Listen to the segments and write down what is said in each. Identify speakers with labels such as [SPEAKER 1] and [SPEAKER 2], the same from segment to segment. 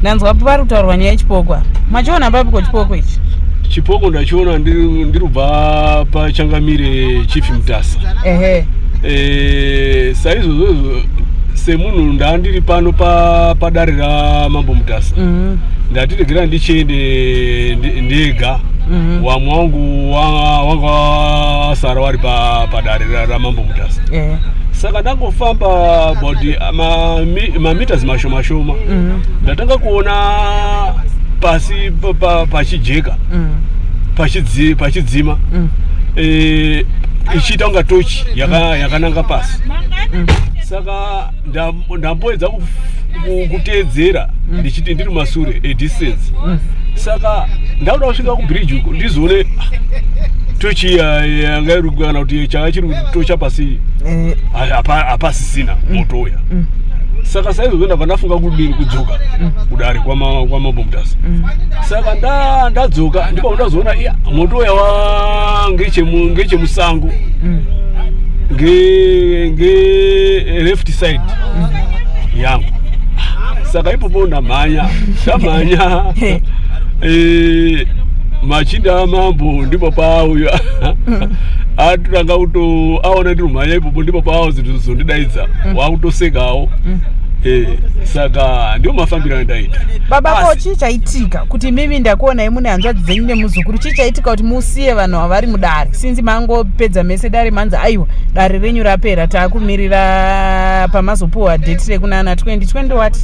[SPEAKER 1] Ndanzwa pari kutaurwa nyaya yechipoko apa. Machiona papi ko chipoko ichi?
[SPEAKER 2] Chipoko ndachiona ndiri kubva paChangamire Chief Mutasa.
[SPEAKER 1] Ehe.
[SPEAKER 2] Eh, saizvozvo semunhu ndandiri pano padare raMambo Mutasa. Ndati regera ndichiende ndega. Wamwe wangu wanga wasara wari padare raMambo Mutasa. Saka ndangofamba about mameters mashoma shoma. Ndatanga kuona pasi pachijeka. Pachidzima. Ichiita kunga tochi yakananga pasi. Saka ndamboedza kuteedzera ndichiti ndiri masure a distance. Saka ndakuda kusvika kubridge uko ndizoone tochi yanga iri kana kuti changa chiri kutocha pasi hapasisina moto uya. Saka saizvozvo ndabva ndafunga kudini kudzoka kudare kwaMambo Mutasa. Saka ndadzoka ndipo ndazoona iya moto uya ngechemusango nge left side yangu. Saka ipopo ndamhanya ndamhanya, machinda amambo ndipo paauya atotanga kuto aona ndiri kumhanya ipopo, ndipo paazondidaidza wakutosekawo. Saka ndiwo mafambiro andaita.
[SPEAKER 1] Baba, ko chii chaitika kuti mimi ndakuonai mune hanzvadzi dzenyu nemuzukuru? Chii chaitika kuti musiye vanhu avari mudare, sinzi mangopedza mese dare, manzi aiwa, dare renyu rapera, taakumirira pamazopuwa date rekunana 2020 what?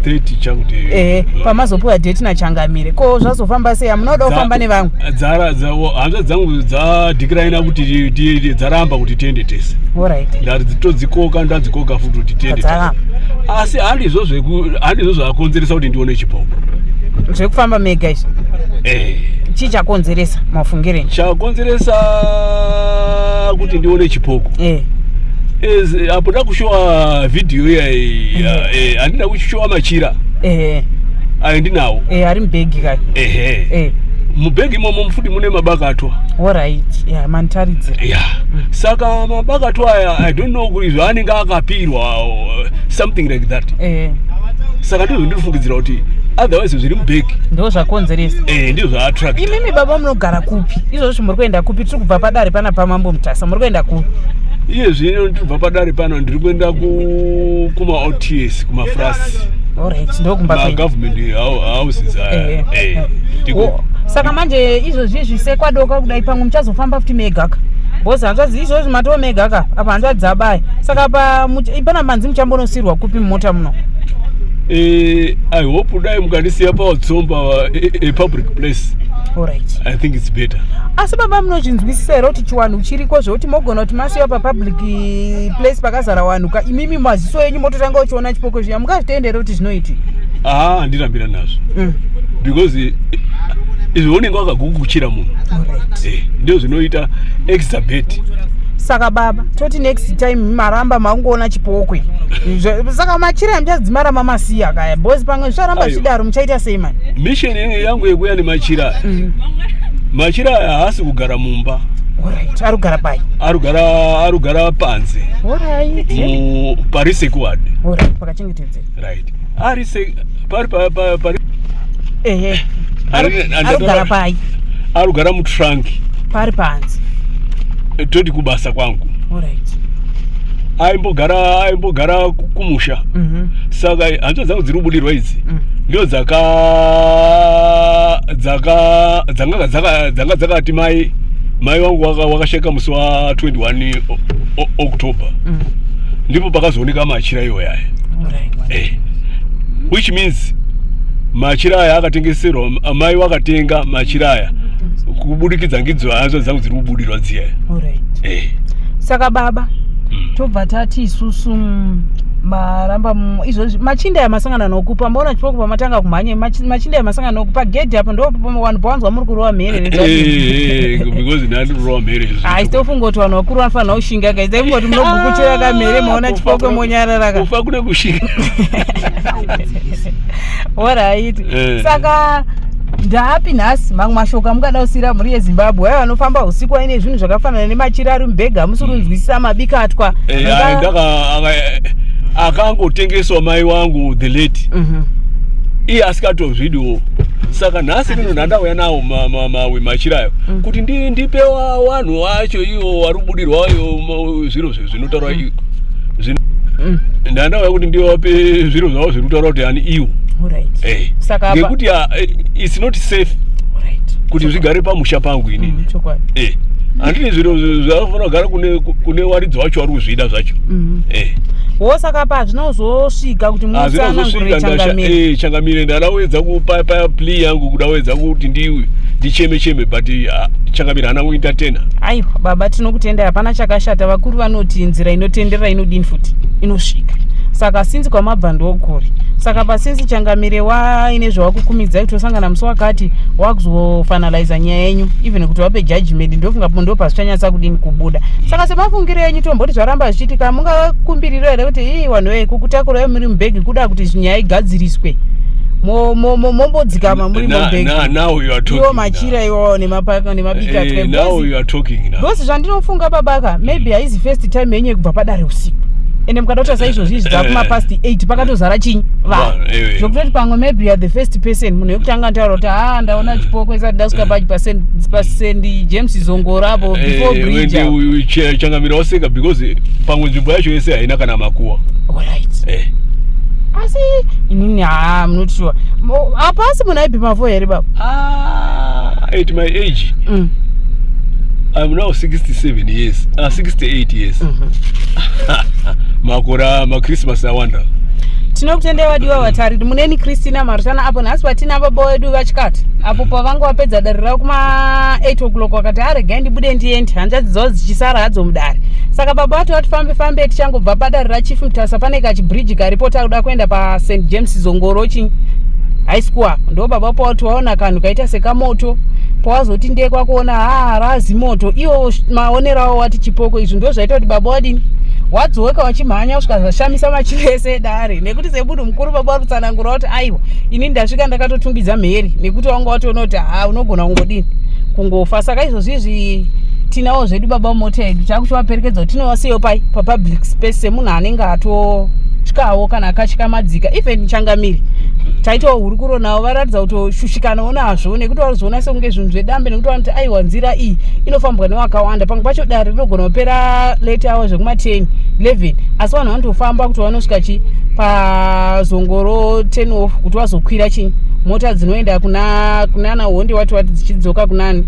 [SPEAKER 2] 30 chakuti.
[SPEAKER 1] Ehe, pamazopuwa date naChangamire. Ko zvazofamba sei? Hamunoda kufamba nevamwe?
[SPEAKER 2] Hanzvadzi dzangu dzadeclina kuti dzaramba kuti tiende tese. Ndati todzikoka, ndadzikoka futi kuti tiende tese.
[SPEAKER 1] Dzaramba.
[SPEAKER 2] Asi handizvo zvakonzeresa kuti ndione chipoko.
[SPEAKER 1] Zvekufamba mega izvi?
[SPEAKER 2] Eh.
[SPEAKER 1] Chii chakonzeresa mafungireni?
[SPEAKER 2] Chakonzeresa kuti ndione chipoko apo ndakushowa vhidhiyo iya, handina kushowa machira ayo ndinawo.
[SPEAKER 1] Ari mubhegi kai?
[SPEAKER 2] Ehe. Mubhegi imomo futi mune mabakatwa.
[SPEAKER 1] Alright, ya manditaridzira.
[SPEAKER 2] Ya, saka mabakatwa aya, I don't know kuti zvaanenge akapirwa, something like that. Saka ndizvo ndinofungidzira kuti otherwise zviri mubhegi
[SPEAKER 1] Ndo zvakonzeresa.
[SPEAKER 2] Ndizvo zvaattract.
[SPEAKER 1] Imimi baba, munogara kupi izvozvi? Muri kuenda kupi? Tiri kubva padare pana paMambo Mutasa, muri kuenda kupi?
[SPEAKER 2] Iye zvino ndiri padare pano, ndiri kuenda kuma-OTS, kumafrasi.
[SPEAKER 1] Alright, ndokumba kwenyu.
[SPEAKER 2] Magovernment houses aya. Eh,
[SPEAKER 1] Saka manje izvozvi izvi sekwadoka kudai, pamwe muchazofamba futi megaka, because hanzvadzi izvozvi matoo megaka apa, hanzvadzi dzabaya. Saka pa pana manzi muchambonosirwa kupi mumota muno?
[SPEAKER 2] I hope dai mukandisiya paWatsomba, a public place. I think it's better.
[SPEAKER 1] Asi baba, munozvinzwisisa here kuti chiwanhu chiriko, zvekuti mogona kuti masiwa papublic place pakazara vanhu ka, imimi maziso enyu mototanga uchiona chipoko zviya? Mungazvitenda here kuti zvinoiti?
[SPEAKER 2] Ah, handirambira nazvo because izvo unenge wakagukuchira munhu. Ndio zvinoita exacerbate.
[SPEAKER 1] Saka baba, toti next time maramba makungoona chipokwe, saka machira muchadzimaramba masiya kaya, because pamwe zvicharamba
[SPEAKER 2] Aiwa.
[SPEAKER 1] zvidaro, muchaita sei mani?
[SPEAKER 2] Mission yangu yekuya nemachira, machira aya haasi kugara mumba.
[SPEAKER 1] Alright, ari kugara pai?
[SPEAKER 2] Arikugara panze. Pari secured.
[SPEAKER 1] Alright, pakachengetedzeka.
[SPEAKER 2] Right, ari se pari pari
[SPEAKER 1] Ehe, ari kugara pai?
[SPEAKER 2] Arikugara mutrunk.
[SPEAKER 1] Pari panze?
[SPEAKER 2] Toti kubasa kwangu. Aimbogara kumusha. Saka hanzvadzi dzangu dziri kubudirwa idzi ndio dzaka dzaka dzanga dzaka dzanga dzakati mai vangu wakasheka musi wa 21 October. Ndipo pakazooneka machira iwo yaya. Which means machira aya akatengeserwa mai, wakatenga machira aya kubudikidza ngidzo hanzvadzi dzangu dziri kubudirwa dziya.
[SPEAKER 1] Saka baba, tobva tati isusu maramba izvozvi machinda yamasangana nokupa maona chipoko pamatanga kumhanya, machinda yamasangana nokupa gedhi apo ndo vanhu pawanzwa muri kurova mhere.
[SPEAKER 2] Because ndandiri kurova mhere.
[SPEAKER 1] Hai, tofunga kuti vanhu vakuru vanofanira kushinga ka. Taifunga kuti munogukuchira kamhere, maona chipoko monyarara ka.
[SPEAKER 2] Kufa kune kushinga.
[SPEAKER 1] Alright. Saka ndaapi nhasi mamwe mashoko amungada kusiyira mhuri yeZimbabwe, vaya vanofamba usiku vaine zvinhu zvakafanana nemachira ari mubhegi, hamusi kunzwisisa mabikatwa?
[SPEAKER 2] Akangotengeswa mai wangu the late. Iye asikatozvidiwo. Saka nhasi rino ndandauya nawo mawe machira ayo kuti ndipe vanhu vacho iwo vari kubudirwa iwo zviro zvinotaurwa. Ndandauya kuti ndivape zviro zvavo zviri kutaura kuti ani iwo. Ngekuti it's not safe kuti zvigare pamusha pangu inini. Handini zviro zvakafanira kugara kune waridzi wacho vari kuzvida zvacho.
[SPEAKER 1] Wo, saka pa zvinozosvika kuti mutsanangurire changamire?
[SPEAKER 2] Changamire, ndadawedza kupa plea yangu, kudawedza kuti ndicheme cheme, but changamire haana kuentertaina.
[SPEAKER 1] Aiwa baba, tinokutendai, hapana chakashata. Vakuru vanoti nzira inotenderera inodini futi? Inosvika. Saka sinzi kwamabva ndokuri, saka pasinzi changamire waine zvawakukumidzai kuti osangana musi wakati wakuzofinaliza nyaya yenyu, even kuti wape judgment, ndofunga ndo pazvichanyatsa kudini kubuda. Saka semafungiro enyu, tomboti zvaramba zvichiitika, mungakumbiriro here kuti ii vanhu vei kukutakurai muri mubhegi, kuda kuti nyaya igadziriswe, mombodzikama muri mubhegi, iwo machira iwawo nemabikatwe? Zvandinofunga babaka, maybe haizi first time yenyu yekubva padare usiku, ende mukada kuita saizvozvi izvi dzakuma past 8 pakatozara chinyi vanhu, zvokutoti pamwe maybe you are the first person, munhu wekutanga ntaura kuti ha, ndaona chipoko isati ndasvika pachi paSt James Zongoro apo before bridge.
[SPEAKER 2] Changamira waseka because pamwe nzvimbo yacho yese haina kana makuwa.
[SPEAKER 1] Alright. Asi inini, ha, munoti sure hapasi munhu aibhema fo here, baba?
[SPEAKER 2] Ah, at my age, I'm now 67 years, 68 years. Makore maChristmas awanda.
[SPEAKER 1] Tinokutendai vadiwa vatariri. Muneni Christina Marutana apo nhasi vatina baba wedu vachikati apo pavanga vapedza dare ravo kuma 8 o'clock, vakati aregai ndibude ndiende, hanzvadzi dzavo dzichisara hadzo mudare. Saka baba vati vati fambe fambe, tichangobva padare raChief Mutasa, pane kachibridge karipo, takuda kuenda paSt James Zongoro chi High School apo, ndo baba pawati waona kanhu kaita sekamoto, pawazoti ndekwa kuona ha razi moto iwo maonero avo wati chipoko. Izvi ndo zvaita kuti baba wadini wadzoka wachimhanya kusvika zvashamisa machira ese edare, nekuti semunhu mukuru baba vari kutsanangura kuti aiwa, ini ndasvika ndakatotungidza mheri, nekuti wanga watoona kuti ha, unogona kungodini kungofa. Saka izvozvi izvi tinawo zvedu baba mumota yedu, takuchivaperekedza kuti tinovasiyewo pai papublic space semunhu anenge atotyawo kana akatyamadzika. Even changamiri taitawo hurukuro navo, varatidza kutoshushikanawo nazvo, nekuti varizoona sekunge zvinhu zvedambe, nekuti vanoti aiwa, nzira iyi inofambwa nevakawanda. Pamwe pacho dare rinogona kupera late hour zvekuma 10 11, asi vanhu vanotofamba kuti vanosvika chi pazongoro 10 off kuti vazokwira chi mota dzinoenda kuna kunana Honde wati wati dzichidzoka kunani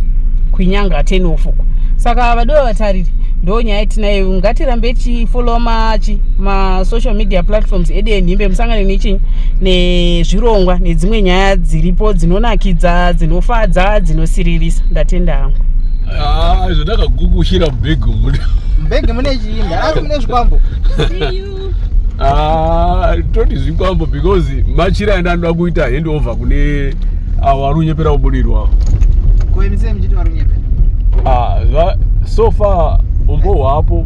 [SPEAKER 1] kuinyanga 10 off uko. Saka vadiwa vatariri, ndo nyaya yatinayo. Ngatirambe tichifollow machi masocial media platforms edu enhimbe, musangane nechi nezvirongwa nedzimwe nyaya dziripo dzinonakidza, dzinofadza, dzinosiririsa. Ndatenda hangu.
[SPEAKER 2] Ah, zvandakagukushira mubhegi umu.
[SPEAKER 3] Mubhegi mune chii? Ndarasi mune zvikwambo.
[SPEAKER 2] Ah, toti zvikwambo because machira enda anoda kuita hand over kune avo vari kunyepera kubudirwa.
[SPEAKER 3] Kuemisei muchiti vari kunyepera?
[SPEAKER 2] Ah, so far umbo hwapo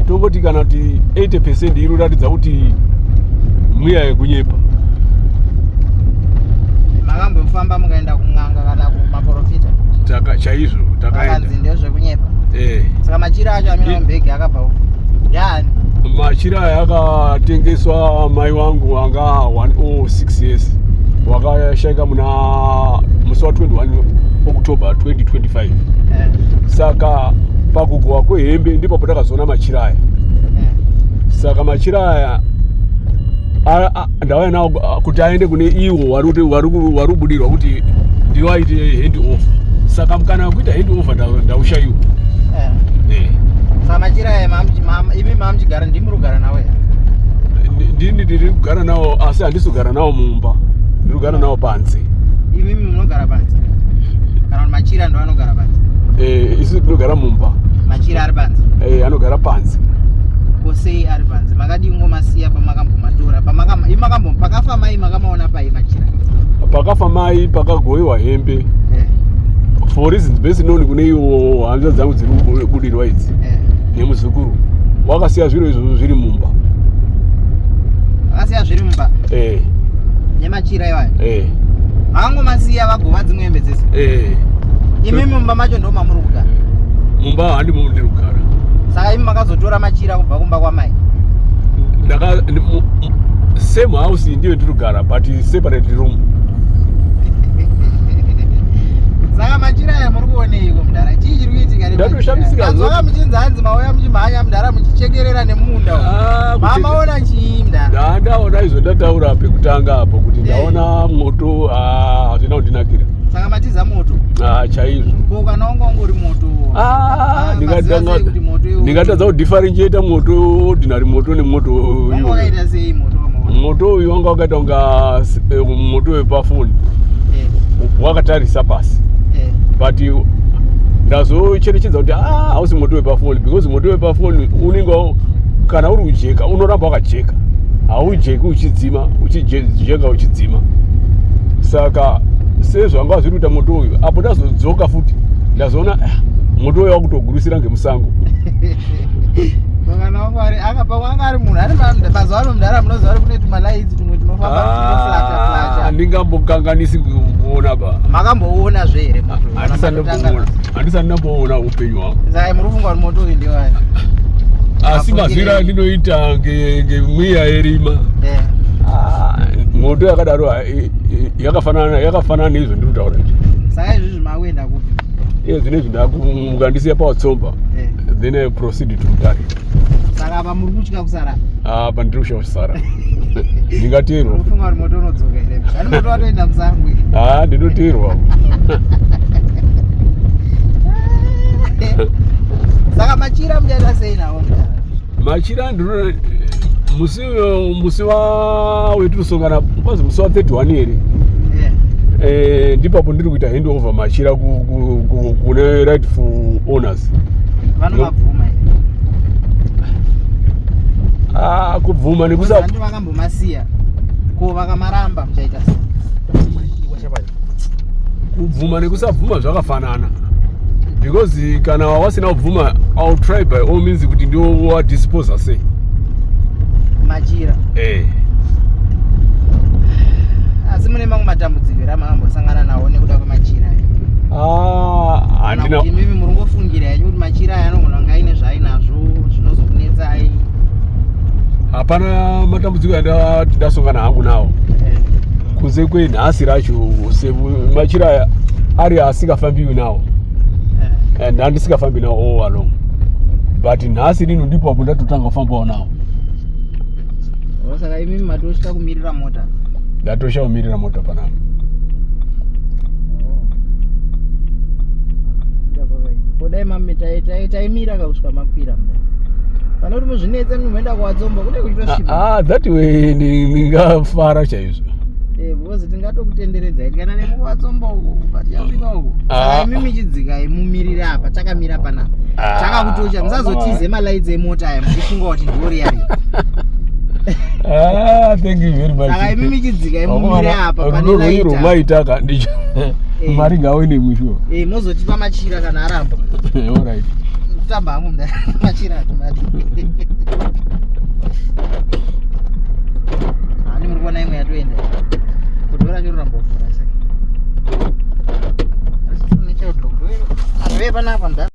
[SPEAKER 2] tongoti kana kuti 80% iri kuratidza kuti mweya yekunyepa.
[SPEAKER 3] Makambofamba mukaenda kun'anga kana kumaprofita?
[SPEAKER 2] Taka chaizvo takaenda.
[SPEAKER 3] Vakanzi ndezvekunyepa?
[SPEAKER 2] Eh.
[SPEAKER 3] Saka machira acho amina mubhegi akabva uko yaani?
[SPEAKER 2] Machira aya akatengeswa mai wangu anga 106 years, wakashaika muna musi wa21 October 2025. Saka pakugowa kwehembe ndipo patakazoona machira aya. Saka machira aya ndauya nawo kuti aende kune iwo vari kubudirwa kuti ndiwo aite hand over. Saka mukana wekuita hand over ndaushayiwa.
[SPEAKER 3] Saka machira aya imi mamuchigara, ndimi rugara nawo here?
[SPEAKER 2] Ndini ndiri kugara nawo, asi handisi kugara nawo mumba, ndiri kugara nawo panze.
[SPEAKER 3] Imimi munogara panze kana kuti machira ndo anogara panze?
[SPEAKER 2] Isu tinogara mumba.
[SPEAKER 3] Machira ari panze?
[SPEAKER 2] Anogara panze.
[SPEAKER 3] Kosei ari panze? Makadii ngomasiya pamakambomatora? Pakafa mai makamaona pai machira?
[SPEAKER 2] Pakafa mai pakagoyiwa hembe. For reasons best known kune iwo hanzva dzangu dziri kubudirwa idzi nemuzukuru, wakasiya zviro izvozvo zviri mumba.
[SPEAKER 3] Vakasiya zviri mumba?
[SPEAKER 2] Eh.
[SPEAKER 3] Nemachira iwayo?
[SPEAKER 2] Eh.
[SPEAKER 3] Vakangomasiya vagova dzimwe hembe dzese?
[SPEAKER 2] Eh.
[SPEAKER 3] Imi mumba macho ndo mamuri kugara?
[SPEAKER 2] Mumba handimo ndiri kugara.
[SPEAKER 3] Saka imi makazotora machira kubva kumba kwamai?
[SPEAKER 2] Same house ndiyo ndiri kugara, but separate room.
[SPEAKER 3] kuchekerera nemunda.
[SPEAKER 2] Ah,
[SPEAKER 3] Mamaona chii mdara?
[SPEAKER 2] Ndaona izvo ndataura pekutanga apo kuti
[SPEAKER 3] Eh.
[SPEAKER 2] ndaona moto, ah, hazvina kundinakira.
[SPEAKER 3] Saka matiza moto.
[SPEAKER 2] Ah, chaizvo.
[SPEAKER 3] Ko kana wanga ungori moto?
[SPEAKER 2] Ah,
[SPEAKER 3] Ah, maziva sei kuti moto iwo?
[SPEAKER 2] ndingatadza kudifferentiate moto, ordinary moto nemoto
[SPEAKER 3] Wanga
[SPEAKER 2] uyu.
[SPEAKER 3] wakaita sei moto wamaona?
[SPEAKER 2] Moto uyu wanga wakaita kunga moto wepafoni wakatarisa pasi, but ndazocherechedza kuti ah, hausi moto wepafoni, because moto wepafoni unenge kana uri kujeka unoramba wakajeka, haujeki uchidzima, uchijeka uchidzima. Saka sezvanga zviri kuita moto uyu apo, ndazodzoka futi ndazoona, ah, moto uyu wakutogurisira ngemusango.
[SPEAKER 3] Kana wanga ari anga pamwe anga ari munhu ari mazuva ano mudhara, munoziva ari kune tumalights tumwe tunofamba tunoflasha
[SPEAKER 2] Ah,
[SPEAKER 3] flasha.
[SPEAKER 2] Ndingambokanganisi kuona ba.
[SPEAKER 3] Makamboona zve here moto uyu?
[SPEAKER 2] Handisati ndamboona, handisati ndamboona upenyu hwangu.
[SPEAKER 3] Saka muri kufunga kuti moto uyu ndewani?
[SPEAKER 2] Asi mazwiro andinoita ngemweya yerima, ah, moto yakadaro yakafanana neizvo ndiri kutaura izvi.
[SPEAKER 3] Saka izvizvi makuenda kupi?
[SPEAKER 2] Iye zvinezvi ndakukandisiya paWatsomba, then I proceed to Mutare.
[SPEAKER 3] Saka apa muri kutya kusara?
[SPEAKER 2] Apa ndiri kusha kusara, ndingateerwa.
[SPEAKER 3] Muri kufunga kuti moto unodzoka here? Ani moto watoenda musango.
[SPEAKER 2] Ah, ndinoteerwa.
[SPEAKER 3] Saka machira muchaita sei nawo mudhara?
[SPEAKER 2] Machira ndino musi wa wetinosongana kwazi musi wa 31 here? Ndipapo ndiri kuita hand over machira kune rightful owners.
[SPEAKER 3] Vanomabvuma here?
[SPEAKER 2] Ah, kubvuma nekusa
[SPEAKER 3] Handi vakambomasiya, ko vakamaramba muchaita sei?
[SPEAKER 2] Kubvuma nekusabvuma zvakafanana, because kana wasina kubvuma, I'll try by all means kuti ndiwadisposa sei.
[SPEAKER 3] Machira?
[SPEAKER 2] Eh.
[SPEAKER 3] Asi mune mamwe matambudziko here amakambosangana nawo nekuda kwemachira aya?
[SPEAKER 2] Ah,
[SPEAKER 3] Kana
[SPEAKER 2] handina.
[SPEAKER 3] kuti imimi muri ngofungira henyu kuti machira aya anogona kunge aine zvaainazvo zvinozokunetsai?
[SPEAKER 2] Hapana matambudziko andati ndasongana hangu nawo kunze kwenhasi racho, machira aya ari asingafambiwi nawo and handisingafambi nawo all along, but nhasi rino ndipo apo ndatotanga kufambawo nawo.
[SPEAKER 3] Oh, saka imimi matosvika kumirira mota?
[SPEAKER 2] Ndatosha kumirira mota panapa.
[SPEAKER 3] Oh. Kodai mami taimira kakusvika makwira mudai, pane kuti muzvinetse munoenda kuWatsomba kune kuchitosvipa.
[SPEAKER 2] Ah, that way ndingafara chaizvo.
[SPEAKER 3] Eh, because tingatokutenderedzai kana nemuWatsomba uko patichasvika uko.
[SPEAKER 2] Ah.
[SPEAKER 3] Saka imimi chidzikai mumirire apa, takamira panapa.
[SPEAKER 2] Ah.
[SPEAKER 3] Takakutocha, musazotize malights emota aya muchifunga kuti ndiwo riya.
[SPEAKER 2] Ah, thank you very much.
[SPEAKER 3] Saka imimi chidzikai mumire apa pane
[SPEAKER 2] Rudo rwenyu
[SPEAKER 3] lighter.
[SPEAKER 2] rwomaitaka ndicho mari ngawe nemwisho.
[SPEAKER 3] Eh, mozotipa machira kana aramba.
[SPEAKER 2] Alright.
[SPEAKER 3] Kutamba hangu mudai, machira atomati.